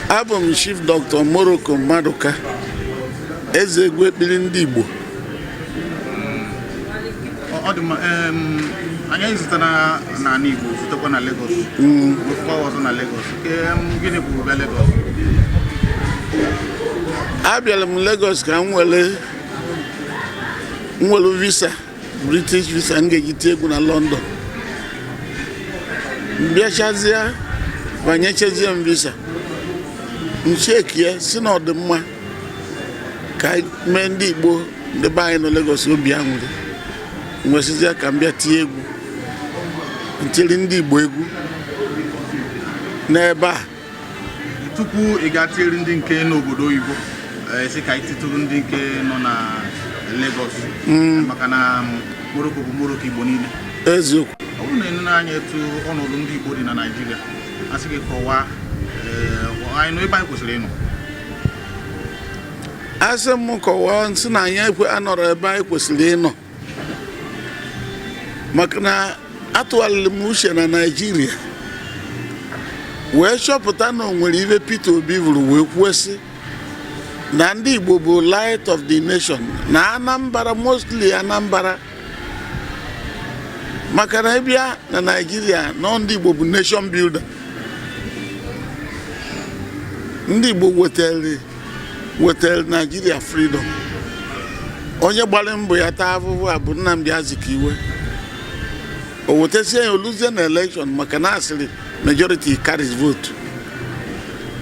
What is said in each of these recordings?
Abụ m Chief Dr. Morocco Maduka, eze egwu ekpili ndị Igbo. Ọ dị mma. Anyị zutara n'ala Igbo, zutekwa na Lagos, nwekwa ọzọ na Lagos. Gịnị bụ bịa Lagos? Abịara m Lagos ka m were nwere visa, British visa m ga-eji tie egwu na London. M bịachazie, banyechazie m visa, m chekie si na ọ dị mma ka anyị mee ndị Igbo, ndị be anyị nọ Lagos obi aṅụrị. M wesịzie ka m bịa tie egwu, ntiri ndị Igbo egwu n'ebe a. Tupu ị gaa tiere ndị nke n'obodo oyibo, sị ka anyị titụrụ ndị nke nọ na Lagos, maka na Morocco bụ Morocco Igbo niile. Eziokwu. Ọ bụrụ na enene anya etu ọnọdụ ndị Igbo dị na Naịjirịa, a sị gị kọwaa, anyị nọ ebe anyị kwesịrị ịnọ? Asị m kọwaa, nsị na anyị ekwe anọrọ ebe anyị kwesịrị ịnọ, maka na atụgharịrị m uche na Naịjirịa wee chọpụta na o nwere ibe Peter Obi vụrụ wee kwuo sị na ndị Igbo bụ light of the nation, na Anambra, mostly Anambra, maka na ịbịa na Naịjirịa na ndị Igbo bụ nation builder. Ndị Igbo wetara Naijiria freedom. Onye gbara mbọ ya taa ahụhụ a bụ Nnamdi Azikiwe. O wetasie ya, oluzie na election, maka na asịrị majority carries vote.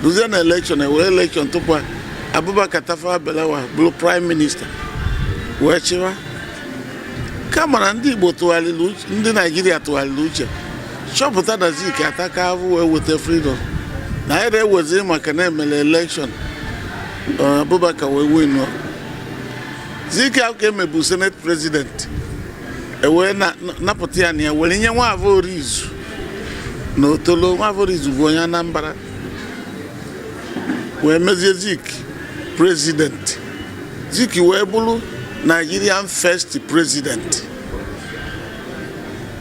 Luzie na election, ewere election tupu Abubakar Tafawa Balewa bụrụ prime minister wee chịwa. Kama na ndị Igbo tụgharịrị uche, ndị Naijiria tụgharịrị uche chọpụta na Zik ataka ahụ wee weta freedom, na anyị na-ewezi maka na emere election, Abubakar wee win. Zik ahụ ka emebu senate president, ewee napụta ya na ya were nye Nwafọ Orizu na Otolo. Nwafọ Orizu bụ onye Anambra, wee mezie Zik president. Zik wee bụrụ Nigerian first president.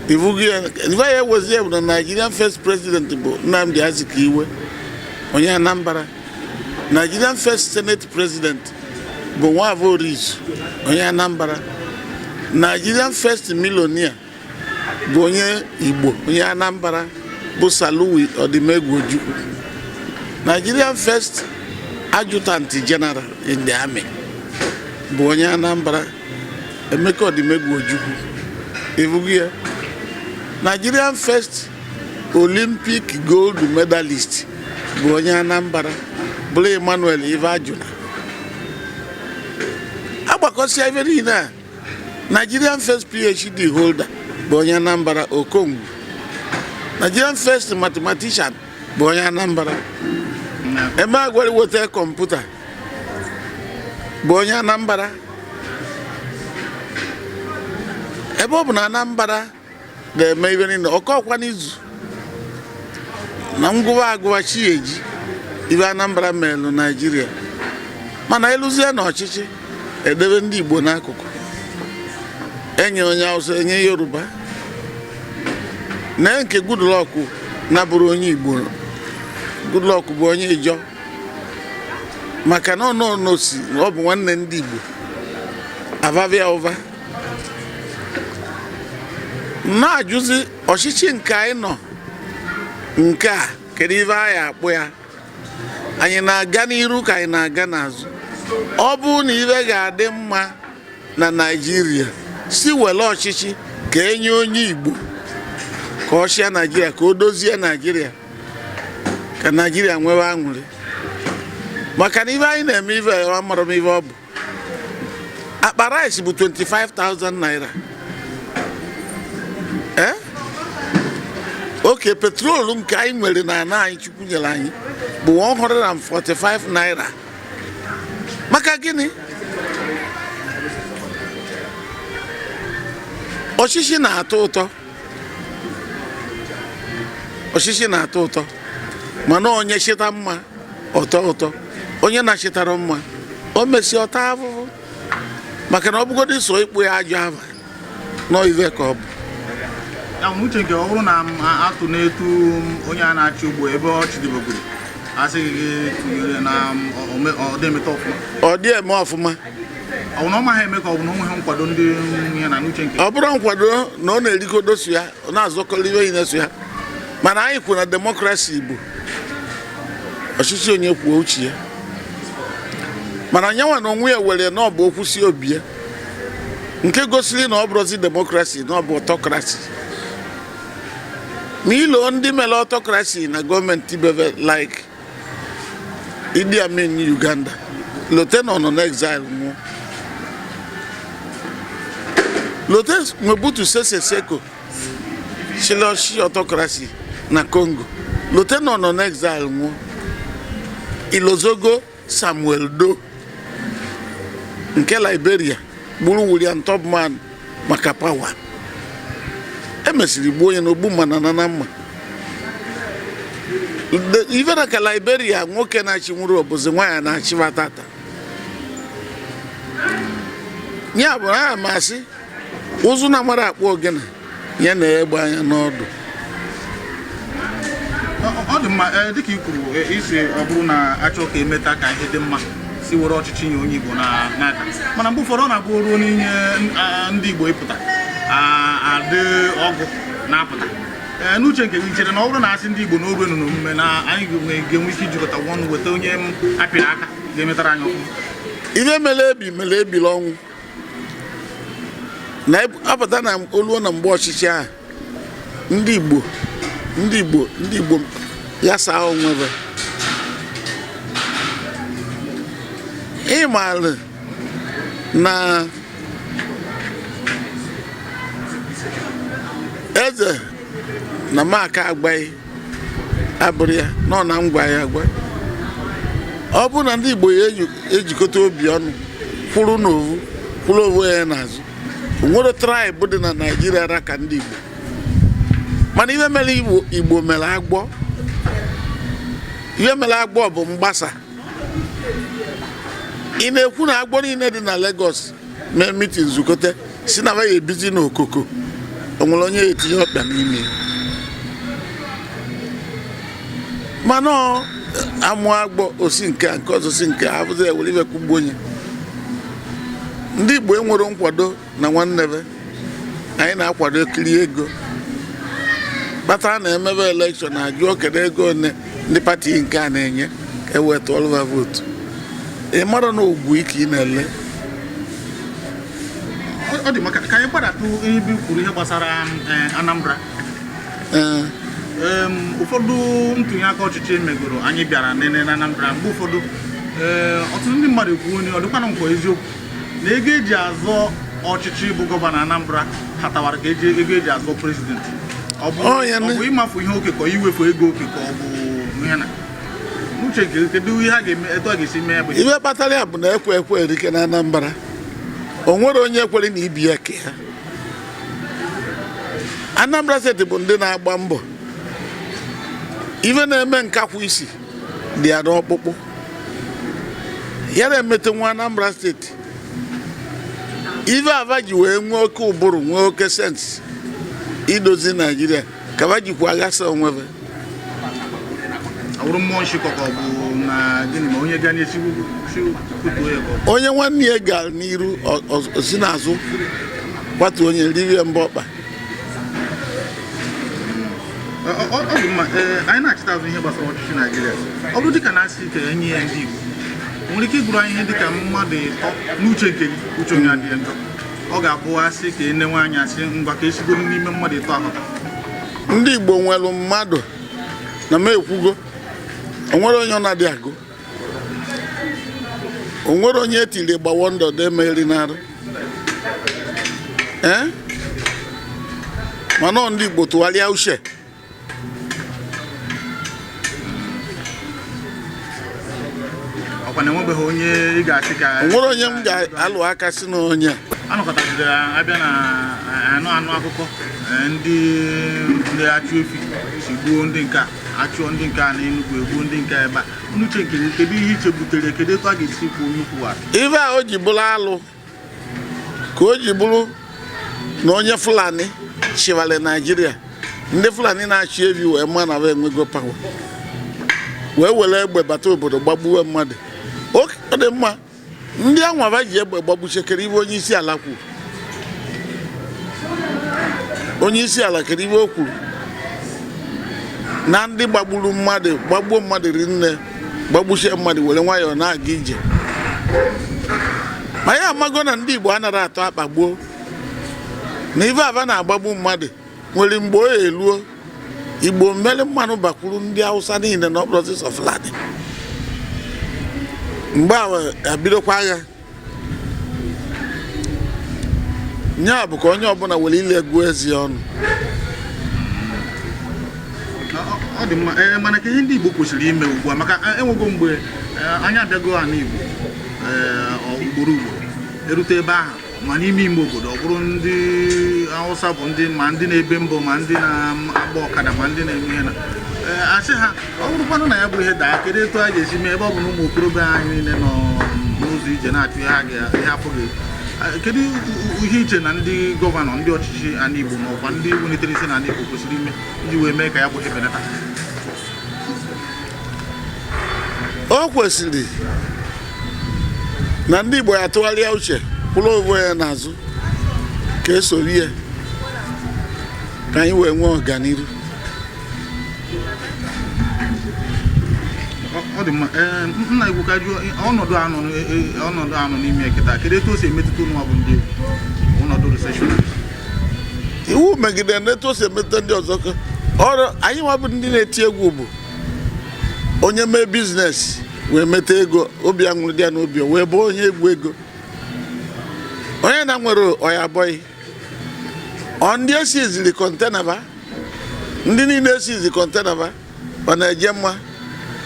Ifugi ya, ife ya ewezie bụ na Nigerian first president bụ Nnamdi Azikiwe, onye Anambra. Nigerian first senate president bụ Nwafọ Orizu, onye Anambra. Nigerian first millionaire bụ onye Igbo, onye Anambra, bụ Sir Louis Odimegwu Ojukwu. Nigerian first adjutant general in the army bụ onye Anambra, Emeka Odimegwu Ojukwu. Ifugi ya, Nigerian first Olympic gold medalist bụ onye Anambra, bụrụ Emmanuel Ifeajuna. Agbakọsịa ife niile a, Nigerian first PhD holder bụ onye Anambra, Okongwu. Nigerian first mathematician bụ onye Anambra. Emeagwali weta kọmputa bụ onye Anambra. Ebe ọ bụ na Anambra na-eme ife niile, ọkọkwa n'izu na ngwụwa agụwa chi eji ife Anambra melụ Naijiria, mana eluzie na ọchịchị, edebe ndị Igbo n'akụkụ, enye onye Hausa, enye Yoruba. Na nke Goodluck nabụrụ onye Igbo, Goodluck bụ onye Ijọ, maka na ọ nọ n'osi, ọ bụ nwanne ndị Igbo avavia ụva. Na-ajụzi ọchịchị nke anyị nọ nke a, kedu ife anyị akpụ ya? Anyị na-aga n'iru ka anyị na-aga n'azụ? Ọ bụrụ na ife ga-adị mma na Naijiria, si were ọchịchị ka enye onye Igbo ka ọ chịa Naijiria, ka o dozie Naijiria, ka Naijiria nwewe aṅụrị, maka na ife anyị na-eme, ife amara m ife ọ bụ. Akpa rice bụ 25,000 naira. Ee, oke petrol nke anyị nwere na ana anyị Chukwu nyere anyị bụ 145 naira. Maka gịnị? Ọchịchị na-atọ ụtọ, ọchịchị na-atọ ụtọ, mana onye chịta mma ọtọ ụtọ, onye na-achịtara mma o mesi ọta ahụhụ, maka na ọ bụgodị so ịkpụ ya ajọ ava nọ ive ka ọ bụ. Ya bụ uche nke ọ bụrụ na m atụ n'etu onye a na-achị ugbo ebe ọ chịdebegoro. Asịghị gị tụnyere na ọ dị emeta ọfụma. Ọ dị eme ọfụma. Ọ bụ na ọ maghị eme, ka ọ bụ na o nweghị nkwado ndị ihe na n'uche nke? Ọ bụrụ nkwado na ọ na-erikodo so ya, ọ na-azọkọrọ ibe yi na-eso ya, mana anyị kwuru na democracy bụ ọchịchị onye kwuo uche ya, mana onyenwa na onwe ya were na ọ bụ okwu si obi ya, nke gosiri na ọ bụrụzi democracy, na ọ bụ autocracy. Ma ilo ndị mere autocracy na gọọmenti bebe like Idi Amin Uganda, lote na ọ nọ n'exile nwụọ, lote Mobutu Sese Seko chịlọchi autocracy na Congo, lote na ọ nọ n'exile nwụọ, ilozogo Samuel Doe nke Liberia gburu William Tubman maka power, emesịrị gbuo onye n'ogbu mma na na mma. Ife na ka Liberia, nwoke na-achị nwụrụ, ọbụzi nwaanyị na-achịba tata. Ya bụ na ma asị ụzụ na mara akpụ ogene ya na-egbe anya n'ọdụ. Ọ dị mma. Dịka i kwuru, isi ọ bụrụ na achọ ka emeta ka ihe dị mma, si were ọchịchị nye onye Igbo n'aka, mana mgbe ụfọdụ ọ na-abụ ruo n'inye ndị Igbo ịpụta, adị ọgụ na-apụta. N'uche nke gị, chere na ọ bụrụ na asị ndị Igbo na oru enu n'omume, na anyị ga-enwe ike ijikọta ọnụ weta onye m apịrị aka ga-emetara anyị ọfụma? Ife mere ebi mere ebili ọnwụ na apụta na oluo na mgbe ọchịchị ahụ, ndị Igbo ya saa onwebe ịmalụ na eze na maka agbaghị abụrụ ya nọ na ngwa ya agwa. Ọ bụrụ na ndị Igbo ya ejikọta obi ọnụ, kwụrụ n'ovu, kwụrụ onwe ya n'azụ, onwere tribe dị na Naijiria ra ka ndị Igbo. Mana ihe mere Igbo mere agbọ, ihe mere agbọ bụ mgbasa. Ị na-ekwu na agbọ niile dị na Lagos mee meeting, zukọta, si na ya ebizi n'okoko, o nwere onye etinye ọkpa n'ime ya? Mana ọ amụ agbọ osi nke a, nke ọzọ si nke a, abụzi ewere ibe kwugbuo onye. Ndị Igbo enwere nkwado na nwanne be anyị na-akwado ekiri ego kpatara na emebe election, ajụọ kedu ego one ndị party nke a na-enye ka e wee tụọrọ ha vote. Ị mara na ogwu ike ị na-ele. Ọ dị maka ka anyị gbadatụ ebe i kwuru ihe gbasara Anambra. Ụfọdụ ntụnye aka ọchịchị emegoro anyị bịara nene na Anambra, mgbe ụfọdụ ọtụtụ ndị mmadụ ekwuo na ọ dịkwana nkwa eziokwu na ego eji azọ ọchịchị bụ gọvanọ Anambra hatawara ka eji ego eji azọ president. Ọ bụ Ọ ya ọ bụ ịmafu ihe oke, ka iwefu ego oke, ka ọ bụ ihe na n'uche nke gị, kedu ihe a ga-eme, etu a ga-esi mee ya bụ Ibe kpatara ya bụ na ekwe ekwe erike na Anambra. O nwere onye ekwere na ibi ya ke ha. Anambra Steeti bụ ndị na-agba mbọ. Ife na-eme nkakwụ isi dị ya n'ọkpụkpụ ya na-emete nwa Anambra Steeti. Ife ava ji wee nwee oke ụbụrụ, nwee oke sense idozi Naijiria, ka va jikwa aghasa onwebe. Ọ bụrụ mmụọ nshịkọ, ka ọ bụ na gịnị ma onye gaa n'esi kutuo ya, ka ọ bụ Onye nwanne ya gara n'iru, o si n'azụ kwatuo onye ririe mbọ ọkpa. Ọ dị mma. Ee, anyị na-achịta azụ ihe gbasara ọchịchị Naijiria. Ọ bụrụ dịka na-asị ka enye ya ndị Igbo, o nwere ike ịgụrụ anyị ihe dịka mmadụ ịtọ n'uche nke gị, uche onye adịghị njọ, ọ ga-abụ asị ka enenwe anya, asị ngwa, ka esigoro n'ime mmadụ ịtọ ahụta? Ndị Igbo nwere mmadụ na m ekwugo, onwere onye ọ na-adị agụ, onwere onye etiri gbawo ndọdọ emegheri n'arụ. Ee, mana ọ ndị Igbo tụgharịa uche. Ọkwa na enwebeghị onye ị ga-asị ka Onwere onye m ga-alụ aka si na onye a. Anọkọtagidere abịa na anụ anụ akụkọ, ndị na-achụ efi si gbuo ndị nke a, achụọ ndị nke a n'Enugu, egbuo ndị nke a ebe a. N'uche nke gị, kedu ihe iche butere? Kedu etu a ga-esi kwuo onye ukwu a? Ife a o ji bụrụ alụ, ka o ji bụrụ na onye Fulani chịwara Naijiria, ndị Fulani na-achị evi wee ma na ha enwego power. Wee were egbe bata obodo gbagbuwe mmadụ. Ọ dị mma, ndị anwaba ji egbe gbagbuchekere ibe onye isi ala kwuru. Onye isi ala, kedu ibe o kwuru na ndị gbagburu mmadụ, gbagbuo mmadụ rinne, gbagbuchie mmadụ, were nwayọọ na-aga ije? Ma ya amago na ndị Igbo anaghị atọ akpagbuo na ife aba na-agbagbu mmadụ. Nwere mgbe o eluo, Igbo mmeri mmanụ bakwuru ndị Hausa niile na ọkpọrọsịsọ Fulani. Mgbe a abidokwa agha, nya bụ ka onye ọbụla were ile gụọ ezi ọnụ. Ọ dị mma. Ee, mana ka ihe ndị Igbo kwesịrị ime ugbu a, maka enwego mgbe anyị abịago ala Igbo, ugboro ugboro erute ebe ahụ, ma n'ime ime obodo, ọ bụrụ ndị Hausa bụ ndị ma ndị na-ebe mbọ, ma ndị na-agba ọkada, ma ndị na-eme ihe na asị ha, ọ bụrụkwanụ na ya bụ ihe daa, kedu etu a ga-esi mee, ebe ọ bụ na ụmụ okorobịa anyị niile nọ n'ụzọ ije na-achụ ihe ha ihe afọ ga? Kedu ihe iche na ndị gọvanọ, ndị ọchịchị ala Igbo, ma ọkwa ndị welitere isi n'ala Igbo kwesịrị ime iji wee mee ka ya bụ ihe benata? O kwesịrị na ndị Igbo ya atụgharịa uche, kwụrụ onwe ya n'azụ, ka esoro ya, ka anyị wee nwee ọganihu. Ọ dị mma. Ee, nna Igbo, ka jụọ, ọnọdụ a nọ ọnọdụ a nọ n'ime kịta, kedu etu o si emetụta unu bụ ndị egwu, ọnọdụ recession? Iwu megidere na etu o si emetụta ndị ọzọ ka ọrụ anyị nwa bụ ndị na-eti egwu bụ onye mee business wee meta ego, obi aṅụrị dị ya n'obi, o wee bụ onye egwu ego. Onye na nwere ọya bọyị, ọ ndị esiziri container ba, ndị niile esizi container ba, ọ na-eje mma.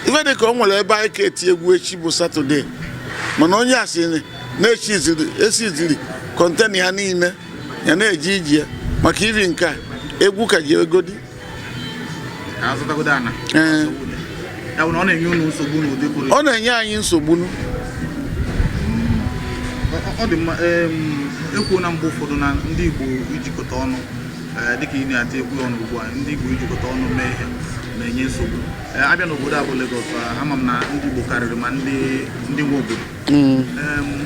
Ife dị ka o nwere ebe anyị ka eti egwu echi bụ Saturday, mana onye a sị na-echiziri esiziri container ya niile, ya na-eje ije ya maka iri nke a egwu ka ji egodi. Ka azụtagodo ana. Ee. Ya bụ na ọ na-enye unu nsogbu n'ụdị pụrụ Ọ na-enye anyị nsogbu. Ọ dị mma. Ekwuo na mgbe ụfọdụ na ndị Igbo ijikọta ọnụ, dịka ị na-ati egwu ọnụ ugbu a, ndị Igbo ijikọta ọnụ mee ihe na-enye nsogbu. Abịa n'obodo a bụ Lagos, ama m na ndị Igbo karịrị ma ndị nwe obodo.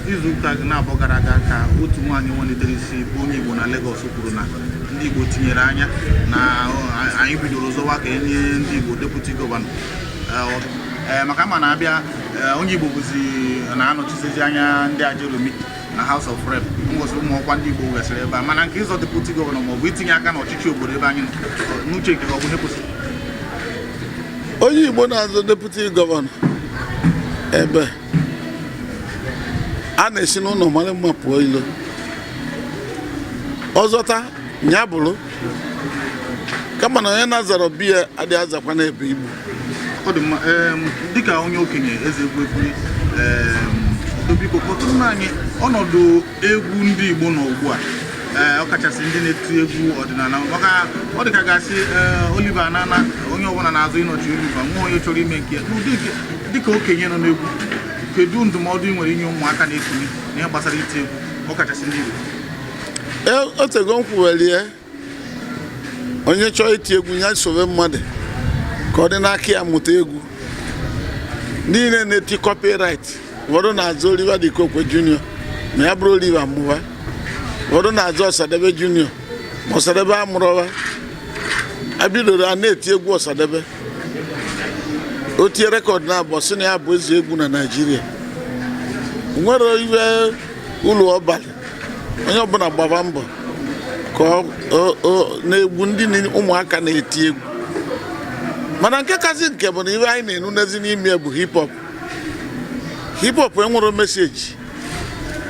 Izu ụka na-abụọ gara aga ka otu nwaanyị welitere isi bụ onye Igbo na Lagos kwuru na ndị Igbo tinyere anya na anyị bidoro zọwa ka enye ndị Igbo deputy governor. Maka ama na-abịa, onye Igbo bụzi na-anọchitezi anya ndị Ajeromi na House of Rep, ngosi ụmụ ọkwa ndị Igbo gasịrị ebe a, mana nke ịzọ deputy governor maọbụ itinye aka n'ọchịchị obodo ebe anyị nọ, n'uche nke gị, ọ bụ ihe kwesịrị? Onye Igbo na-azụ deputy governor ebe a na-esi n'ụlọ mara mma pụọ ilo, ọzọta nya bụrụ kama na onye na-azara biya adịghị azakwa n'ebe Igbo. Ọ dị mma. Dịka onye okenye, eze egwu ebuli, biko kpọtụrụ anyị ọnọdụ egwu ndị Igbo nọ ugbu a, ọkachasị ndị na-eti egwu ọdịnala, maka ọ dị ka gasị Oliver Anana, onye ọbụla na-azụ ịnọchi Oliver, nwa onye chọrọ ime nke ya n'ụdị nke. Dịka okenye nọ n'egwu, kedu ndụmọdụ ị nwere inye ụmụaka na-ekunye n'ihe gbasara iti egwu, ọkachasị ndị Igbo? Otego m kwuwelie, onye chọọ iti egwu ya sobe mmadụ ka ọ dị n'aka ya mụta egwu. Niile na-eti copyright, ụfọdụ na-azụ Oliver De Coque Junior, ma ya bụrụ Oliver mụwa, ụfọdụ na-azụ Ọsadebe Junior, ma Ọsadebe amụrọwa. Abidoro a na-eti egwu Ọsadebe, o tie record na abụọ, sị na ya bụ eze egwu na Naịjirịa. Nwere iwe ụlọ ọbalị, onye ọbụla gbaba mbọ ka na-egwu ndị ụmụaka na-eti egwu. Mana nke kasị nke bụ na iwe anyị na-enunezi n'ime bụ hip hop. Hip hop enwere message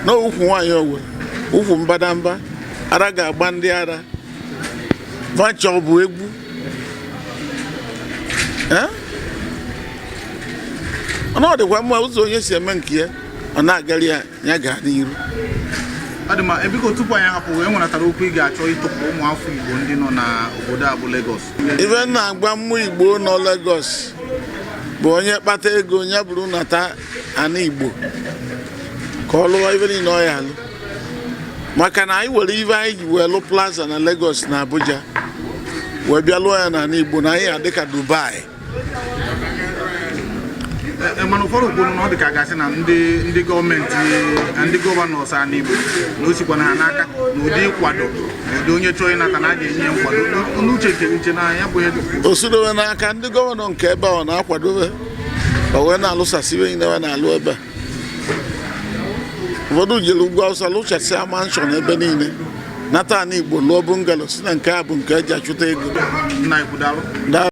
na ukwu nwaanyị owere, ukwu mbadamba, ara ga-agba ndị ara vancha. Ọ bụ egwu. Eh? Mana ọ dịkwa mma, ụzọ onye si eme nke ya, ọ na-agara ya, ya gaa n'iru. Ọ dị mma. Biko, tupu anyị ahapụ, e nweratara okwu ị ga-achọ ịtụpụ ụmụ afọ Igbo ndị nọ n'obodo a bụ Lagos? Ife na-agba mmụ Igbo nọ Lagos bụ, onye kpata ego ya bụrụ nata ana Igbo ka ọ lụwa ife niile ọ ya alụ, maka na anyị were ife anyị ji wee lụ plaza na Lagos na Abuja wee bịa lụọ ya n'ala Igbo, na anyị adị ka Dubai. Mana ụfọdụ kwuru na ọ dị ka a ga-asị na ndị gọọmenti na ndị governors a n'Igbo na o sikwa na ha n'aka na ụdị nkwado na ụdị onye chọọ ịnata na a ga-enye ya nkwado. N'uche nke uche na ya bụ ihe dị. O sidowe n'aka ndị governor nke ebe a, ọ na-akwadobe o wee na-alụsasị ibe niile na-alụ ebe a. Ụfọdụ jere ugwu Awụsa lụchasịa mansion ebe niile, nata ana Igbo lụọ bungalow, si na nke a bụ nke eji achụta ego. Nna, ikwudalụ. Daa.